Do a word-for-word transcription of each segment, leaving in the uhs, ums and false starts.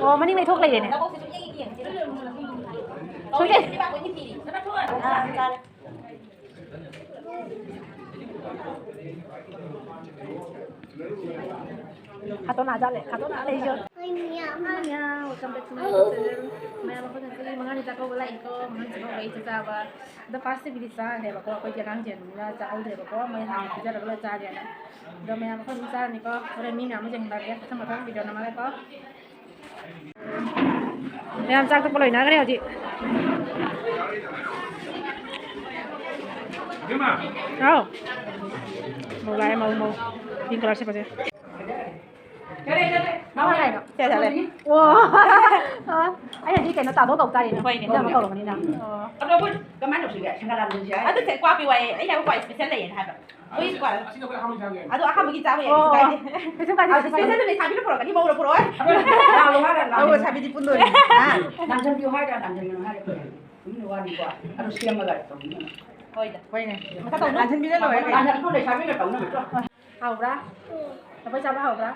ꯑꯣ, ꯃꯅꯤꯡ ꯂꯩꯊꯣꯛ ꯂꯩꯔꯦꯅꯦ꯫ ꯁꯣꯏꯗꯦ꯫ ꯈꯥꯇꯣꯟ ꯑꯥ ꯆꯠꯂꯦ, ꯈꯥꯇꯣꯟ ꯑꯥ ꯂꯩꯁꯨ꯫ Hi, meow. Hi, meow. Welcome back to my YouTube channel. ꯃꯌꯥꯝ ꯑꯩꯈꯣꯏ ꯉꯁꯤ ꯃꯉꯥꯅꯤ ꯆꯥꯛꯀꯧꯕ ꯂꯥꯛꯏꯀꯣ, ꯃꯉꯥꯅꯤ ꯆꯥꯛꯀꯧꯕ ꯑꯩ ꯆꯥꯛ ꯆꯥꯕ꯫ ꯑꯗꯣ first ꯕꯨꯗꯤ ꯆꯥꯈ꯭ꯔꯦꯕꯀꯣ, ꯑꯩꯈꯣꯏ ꯆꯦ ꯑꯉꯥꯡꯁꯦ ꯑꯗꯨꯝꯅ ꯆꯥꯍꯧꯗ꯭ꯔꯦꯕꯀꯣ, ꯃꯣꯏ ꯍꯥꯟꯅ ꯄꯤꯖꯔꯒ ꯂꯣꯏ ꯆꯥꯔꯦꯅ꯫ ꯑꯗꯣ ꯃꯌꯥꯝ ꯑꯩꯈꯣꯏ ꯑꯗꯨꯝ ꯆꯥꯔꯅꯤꯀꯣ, ꯍꯣꯔꯦꯟ ꯃꯤ ꯃꯌꯥꯝ ꯑꯃ ꯌꯦꯡꯍꯟꯂꯛꯑꯒꯦ, ꯃꯊꯪ ꯃꯊꯪ video ꯅꯝꯃꯒꯀꯣ꯫ ꯃꯌꯥꯝ ꯆꯥꯛ ꯇꯣꯛꯄ ꯂꯣꯏꯅꯈ꯭ꯔꯦ ꯍꯧꯖꯤꯛ꯫ ꯍꯥꯎ꯫ ꯃꯧ ꯂꯥꯛꯑꯦ, ꯃꯧ, ꯃꯧ꯫ Pink colour ꯁꯦꯠꯄꯁꯦ꯫ ꯁꯦ, ꯁꯦ, ꯁꯦ꯫ ꯑꯣ꯫ ꯑꯩꯅꯗꯤ ꯀꯩꯅꯣ ꯇꯥꯗꯧ ꯀꯧ ꯇꯥꯔꯦꯅꯦ꯫ ꯍꯣꯏꯅꯦ꯫ ꯏꯟꯖꯥꯡ ꯑꯃ ꯀꯧꯔꯕꯅꯤꯅ꯫ ꯑꯣ꯫ ꯑꯗꯣ ꯑꯩꯈꯣꯏ ꯀꯃꯥꯏꯅ ꯇꯧꯁꯤꯒꯦ? ꯁꯦꯟꯗ꯭ꯔꯥ ꯂꯥꯟꯗꯣꯏꯁꯦ ꯍꯥꯏ? ꯑꯗꯨ ꯁꯦ, ꯀ꯭ꯋꯥ ꯄꯤꯌꯨ ꯍꯥꯏꯌꯦ꯫ ꯑꯩꯅ ꯍꯥꯏꯕ ꯀ꯭ꯋꯥ special ꯂꯩꯌꯦꯅ ꯍꯥꯏꯕ꯫ ꯑꯩꯈꯣꯏ ꯀ꯭ꯋꯥ-, ꯑꯗꯣ ꯑꯍꯥꯟꯕꯒꯤ ꯆꯥꯕ ꯌꯥꯏ, ꯑꯣ꯫ ꯀꯩꯁꯨ ꯀꯥꯏꯗꯦ꯫ ꯀꯩꯁꯨ ꯀꯥꯏꯗꯦ꯫ ꯑꯗꯣ special ꯂꯩꯁꯥꯕꯤꯅ ꯄꯨꯔꯛꯀꯅꯤ, ꯃꯧꯅ ꯄꯨꯔꯛꯑꯣꯏ꯫ ꯑꯗꯣ ꯂꯥꯛꯑꯣ ꯍꯥꯏꯔ ꯂꯥꯛꯑꯣ꯫ ꯑꯧ, ꯂꯩꯁꯥꯕꯤꯗꯤ ꯄꯨꯟꯗꯣꯏꯅꯦ꯫ ꯍꯥ? ꯂꯥꯡꯖꯟꯕꯤꯌꯨ ꯍꯥꯏꯔ ꯂꯥꯡꯖꯟꯒꯅꯨ ꯍꯥꯏꯔ ꯄꯨꯔꯛꯑꯦ꯫ ꯇꯨꯃꯤꯟꯅ ꯋꯥꯅꯤꯀꯣ꯫ ꯑꯗꯣ ꯁꯦꯝꯃꯒ ꯇꯧꯃꯤꯟꯅꯔꯣ꯫ ꯍꯣꯏꯗ꯫ ꯍꯣꯏꯅꯦ꯫ ꯃꯈꯥ ꯇꯧꯅꯨ꯫ ꯂꯥꯡꯖꯟꯕꯤꯗ ꯂꯣꯏꯔꯦ ꯀꯩꯅꯣ꯫ ꯂꯥꯡꯖꯟꯕꯤꯗ ꯂꯣꯏꯔꯦ ꯀꯩꯅꯣ꯫ ꯍꯥꯎꯕ꯭ꯔꯥ? ꯂꯐꯣꯏ ꯆꯥꯕ ꯍꯥꯎꯕ꯭ꯔꯥ?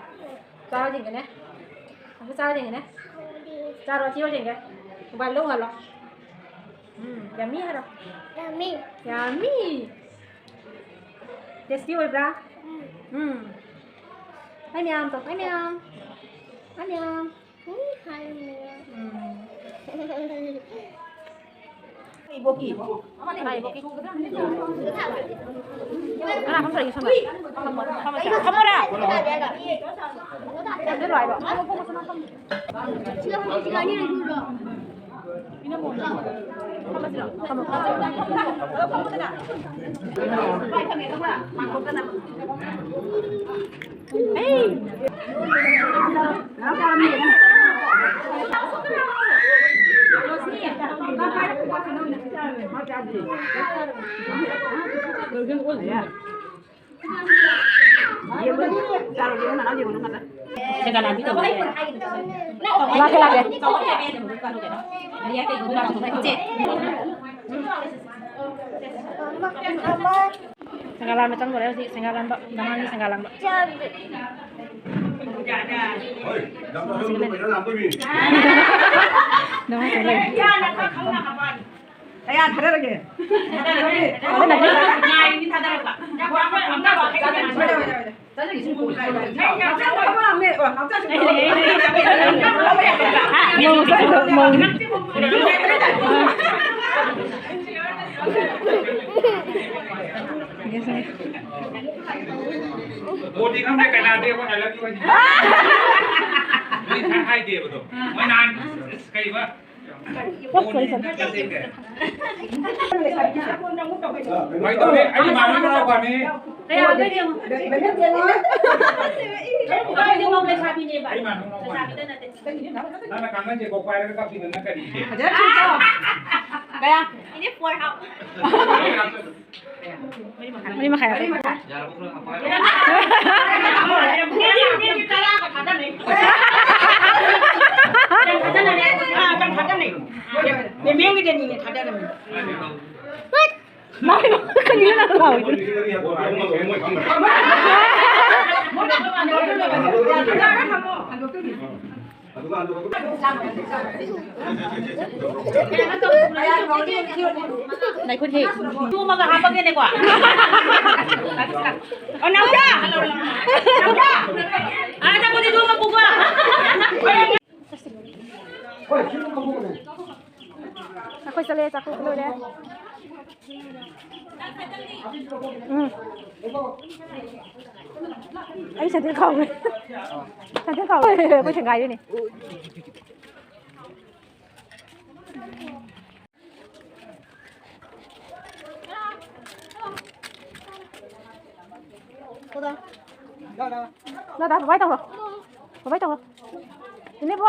ꯆꯥꯔ ꯌꯦꯡꯒꯦꯅꯦ꯫ ꯂꯐꯣꯏ ꯆꯥꯔ ꯌꯦꯡꯒꯦꯅꯦ꯫ ꯆꯥꯔꯣ, ꯆꯦ ꯍꯣꯏ ꯌꯦꯡꯒꯦ꯫ Mobile ꯂꯧ ꯍꯜꯂꯣ꯫ ꯎꯝ, yummy ꯍꯥꯏꯔꯣ꯫ Yummy꯫ Yummy꯫ Tasty ꯑꯣꯏꯕ꯭ꯔꯥ? ꯎꯝ꯫ ꯎꯝ꯫ Hi, ꯃꯌꯥꯝ ꯇꯧ꯫ Hi, ꯃꯌꯥꯝ꯫ Hi, ꯃꯌꯥꯝ꯫ ꯎꯝ, hi, ꯃꯌꯥꯝ꯫ ꯎꯝ꯫ ꯏꯕꯣꯛꯀꯤ꯫ ꯀꯅꯥ ꯏꯕꯣꯛꯀꯤ? ꯀꯅꯥ ꯐꯝꯗꯣꯏꯒꯦ ꯁꯣꯝꯗ? ꯐꯝꯃꯣꯔꯥ? ꯂꯥꯛꯀꯦ, ꯂꯥꯛꯀꯦ꯫ ꯁꯦꯡꯒꯥ ꯂꯥꯟꯕ ꯆꯪꯗꯣꯔꯦ ꯍꯧꯖꯤꯛ꯫ ꯁꯦꯡꯒꯥ ꯂꯥꯟꯕ꯫ ꯅꯃꯥꯡꯒꯤ ꯁꯦꯡꯒꯥ ꯂꯥꯟꯕ꯫ ꯅꯃꯥꯡ ꯆꯪ ꯂꯩ꯫ ꯀꯌꯥ ꯊꯥꯗꯔꯒꯦ? ꯊꯥꯗꯔꯒꯦ꯫ ꯊꯥꯗꯔꯒꯦ꯫ ꯊꯥꯗꯔꯒꯦ꯫ ꯃꯧ ꯆꯠꯈ꯭ꯔꯣ, ꯃꯧ꯫ ꯕꯣꯗꯤ ꯈꯪꯗꯦ, ꯀꯅꯥꯗꯦ, ꯑꯩꯈꯣꯏ I love you ꯍꯥꯏꯁꯤꯗꯤ꯫ ꯃꯤ ꯊꯥꯏ ꯍꯥꯏꯗꯦꯕꯗꯣ꯫ ꯃꯣꯏ ꯅꯍꯥꯟ ꯀꯩꯕ? ꯀꯩꯗꯧꯔꯦ? ꯑꯩ ꯏꯃꯥꯟꯅꯕ ꯃꯅꯥꯎꯄꯥꯅꯦ꯫ ꯀꯌꯥ ꯑꯣꯏꯗꯣꯏꯅꯣ ꯌꯦꯡꯉꯣ꯫ ꯑꯩ ꯏꯃꯥꯟꯅꯕ ꯃꯅꯥꯎꯄꯥꯅꯦ꯫ ꯂꯩꯁꯥꯕꯤꯅꯦꯕ꯫ ꯑꯩ ꯏꯃꯥꯟꯅꯕ ꯃꯅꯥꯎꯄꯥꯅꯦ꯫ ꯂꯩꯁꯥꯕꯤꯗ ꯅꯠꯇꯦ꯫ ꯅꯪꯅ ꯀꯥꯡꯈꯟꯁꯦ ꯀꯣꯛ ꯄꯥꯏꯔꯒ ꯀꯞꯄꯤꯗꯨꯅ ꯀꯔꯤꯒꯤ? ꯐꯖꯅ ꯊꯤꯔꯤꯀꯣ꯫ ꯀꯌꯥ? ꯏꯅꯦ, four ꯍꯥꯞ꯫ ꯃꯔꯤ ꯃꯈꯥꯏ ꯍꯥꯞꯄꯣ꯫ ꯃꯔꯤ ꯃꯈꯥꯏ꯫ ꯃꯦꯝꯒꯤꯗꯅꯤꯅꯦ ꯊꯥꯗꯔꯝꯃꯤ꯫ ꯃꯥꯏ ꯀꯔꯤꯅꯣ ꯅꯪ ꯂꯥꯎꯔꯤꯗꯨꯅ? ꯂꯩꯈꯨꯠ ꯍꯦ꯫ ꯇꯨꯝꯃꯒ ꯍꯥꯞꯄꯒꯦꯅꯦꯀꯣ꯫ ꯑꯣ, ꯅꯥꯎꯆꯥ! ꯅꯥꯎꯆꯥ! ꯑꯥ, ꯑꯆꯥꯄꯣꯠꯇꯤ ꯇꯨꯝꯃ ꯄꯨꯀꯣ꯫ ꯑꯩꯈꯣꯏ ꯆꯠꯂꯦ, ꯆꯥꯛ ꯇꯣꯛꯄ ꯂꯣꯏꯔꯦ꯫ ꯎꯝ꯫ ꯑꯩ ꯁꯥꯇꯤꯟ ꯀꯥꯎꯔꯦ꯫ ꯁꯥꯇꯤꯟ ꯀꯥꯎꯔꯦ꯫ ꯑꯩꯈꯣꯏ ꯁꯦꯡꯒꯥꯏꯗꯣꯏꯅꯦ꯫ ꯂꯥꯛꯑꯣ, ꯂꯥꯛꯑꯣ꯫ ꯕꯥꯏ ꯕꯥꯏ ꯇꯧꯔꯣ꯫ ꯕꯥꯏ ꯕꯥꯏ ꯇꯧꯔꯣ꯫ ꯏꯅꯦꯕꯣ꯫